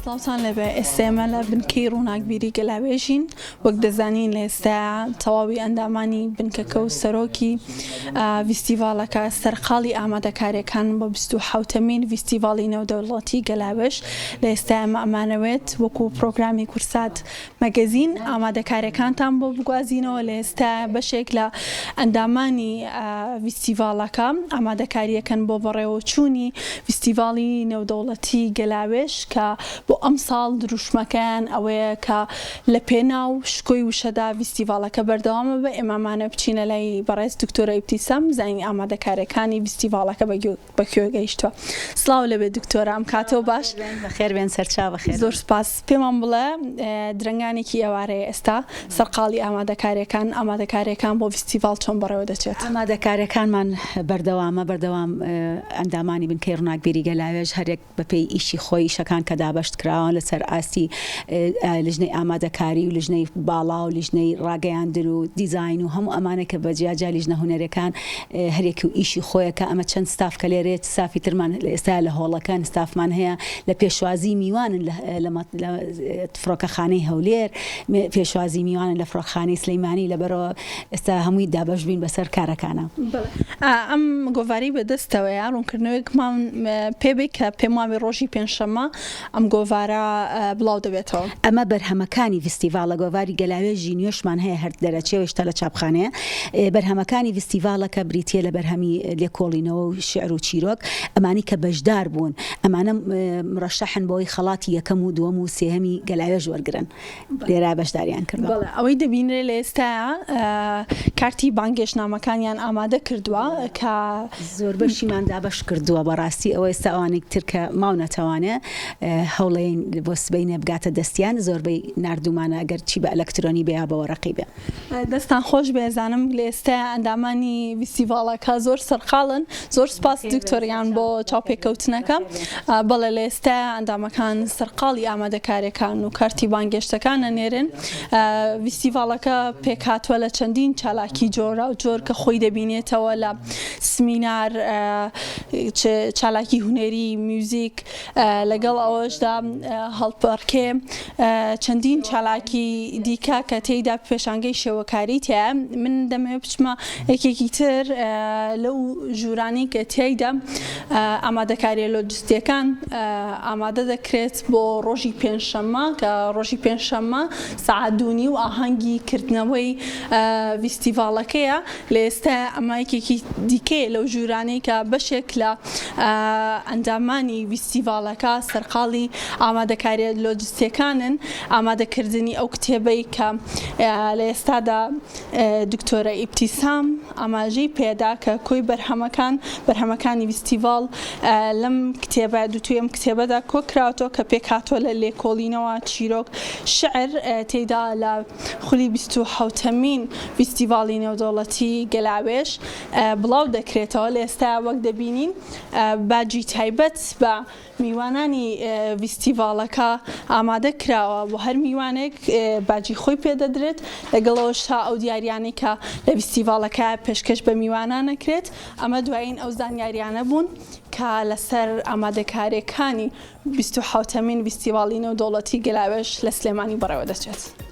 سڵاوتان لێبێ ئێستا ئێمە لە بنکەی ڕووناکبیری گەلاوێژین وەک دەزانین لە ئێستا تەواوی ئەندامانی بنکەکە و سەرۆکی ڤیستیڤاڵەکە سەرقاڵی ئامادەکاریەکان بۆ 27مین ڤیستیڤاڵی نێودەوڵەتی گەلاوێژ لە ئێستا ئێمە ئەمانەوێت وەکو پرۆگرامی کورسات مەگەزین ئامادەکاریەکانتان بۆ بگوازینەوە لە ئێستا بەشێک لە ئەندامانی ڤیستیڤاڵەکە ئامادەکاریەکەن بۆ بەڕێوەچوونی ڤیستیڤاڵی نێودەوڵەتی گەلاوێژ کە بۆ ئەمساڵ دروشمەکەیان ئەوەیە کە لە پێناو شکۆی وشەدا ڤیستیڤاڵەکە بەردەوامە بە ئێمامانە بچینە لای بەڕێز دکتۆرە ئیبتیسام بزانین ئامادەکاریەکانی ڤیستیڤاڵەکە بە کوێ گەیشتوە. سڵاو لێبێ دکتۆرە ئەم کاتەو باش. بەخێر بێن سەرچاو بەخێر بێن. زۆر سوپاس. پێمان بڵێ درەنگانێکی ئێوارەیە ئێستا سەرقاڵی ئامادەکاریەکان ئامادەکاریەکان بۆ ڤیستیڤاڵ چۆن بەڕێوە دەچێت؟ ئامادەکاریەکانمان بەردەوامە بەردەوام ئەندامانی بنکەی ڕوناکبیری گەلاوێژ هەریەک بەپێی ئیشی خۆی ئیشەکان کە دابەشت کراوە لەسەر ئاستی لیژنەی ئامادەکاری و لیژنەی باڵا و لیژنەی ڕاگەیاندن و دیزاین و هەموو ئەمانە کە بە جیاجیا لیژنە هونەرەکان هەرێک و ئیشی خۆیە کە ئەمە چەند ستاف کە لێرەیە ستافی ترمان لە ئێستا لە هۆڵەکان ستافمان هەیە لە پێشوازی میوانن لە فڕۆکەخانەی هەولێر پێشوازی میوانن لە فڕۆکخانەی سلەیمانی لەبەرەوە ئێستا هەمووی دابەش بووین بەسەر کارەکانا. بەڵێ ئەم گۆڤارەی بەدەستەوەیە ڕوونکردنەوەیەکمان پێ بەی کە پێم وابێ ڕۆژی پێنجشەممە ئەم گۆڤارە بڵاو دەبێتەوە. ئەمە بەرهەمەکانی ڤستیڤاڵە گۆڤاری گەلاوێژی نوێشمان هەیە هەر دەرەچێ و هێشتا لە چاپخانەیە بەرهەمەکانی ڤستیڤاڵەکە بریتییە لە بەرهەمی لێکۆڵینەوە و شیعر و چیرۆک ئەمانەی کە بەشدار بوون ئەمانە مڕەشەحن بۆی خەڵاتی یەکەم و دووەم و سێهەمی گەلاوێژ وەرگرن. لێرە بەشداریان کردوە. بەڵێ ئەوەی دەبینرێ لە ئێستایا کارتی بانگێشتنامەکانیان ئامادە کردوە کە. زۆربەشیمان دابەش کردوە بەڕاستی ئەوە ئێستا ئەوانەی تر کە ماونەتەوانێ هەوڵەین بۆ سبەینێ بگاتە دەستیان زۆربەی ناردومانە گەر چی بە ئەلەکترۆنی بێ یا بە وەرەقی بێ. دەستان خۆش بێ ئەزانم لە ئێستایا ئەندامانی ڤیستیڤاڵەکە زۆر سەرقاڵن زۆر سوپاس دکتۆر گیان بۆ چاوپێکەوتنەکە بەڵێ لە ئێستایا ئەندامەکان سەرقاڵی ئامادەکاریەکان و کارتی بانگێشتەکان ئەنێرن ڤیستیڤاڵەکە پێکهاتوە لە چەندین چالاکی جۆرا و جۆر کە خۆی دەبینێتەوە لە سمینار چالاکی هونەری میوزیک لەگەڵ ئەوەشدا هەڵپەڕکێ چەندین چالاکی دیکە کە تێیدا پێشانگەی شێوەکاری تیایە من دەمەوێت بچمە یەکێکی تر لەو ژوورانەی کە تیایدا ئامادەکاریە لۆجستیەکان ئامادە دەکرێت بۆ ڕۆژی پێنجشەممە کە ڕۆژی پێنجشەممە سەعات دوونی و ئاهەنگی کردنەوەی ڤیستیڤاڵەکەیە لە ئێستا ئەمە یەکێکی دیکەیە لەو ژوورانەی کە بەشێک لە ئەندامانی ڤیستیڤاڵەکە سەرقاڵی ئامادەکاریە لۆجستیەکانن، ئامادەکردنی ئەو کتێبەی کە لە ئێستادا دکتۆرە ئیبتیسام ئاماژەی پێدا کە کۆی بەرهەمەکان بەرهەمەکانی ڤیستیڤاڵ لەم کتێبە دوتوێی ئەم کتێبەدا کۆکراوەتەوە کە پێکهاتووە لە لێکۆڵینەوە، چیرۆک، شعر تێیدا لە خولی 27مین ڤیستیڤاڵی نێودەوڵەتی گەلاوێژ بڵاو دەکرێتەوە، لە ئێستا وەک دەبینین باجی تایبەت بە میوانانی ڤیستیڤاڵەکە ئامادە کراوە بۆ هەر میوانێک باجی خۆی پێدەدرێت، لەگەڵ ئەوەشتا ئەو دیاریانەی کە لە ڤیستیڤاڵەکە پێشکەش بە میوانان ئەکرێت، ئەمە دوایین ئەو زانیاریانە بوون کە لەسەر ئامادەکارییەکانی 27مین ڤیستیڤاڵی نێودەوڵەتی گەلاوێژ لە سلێمانی بەڕێوەدەچێت.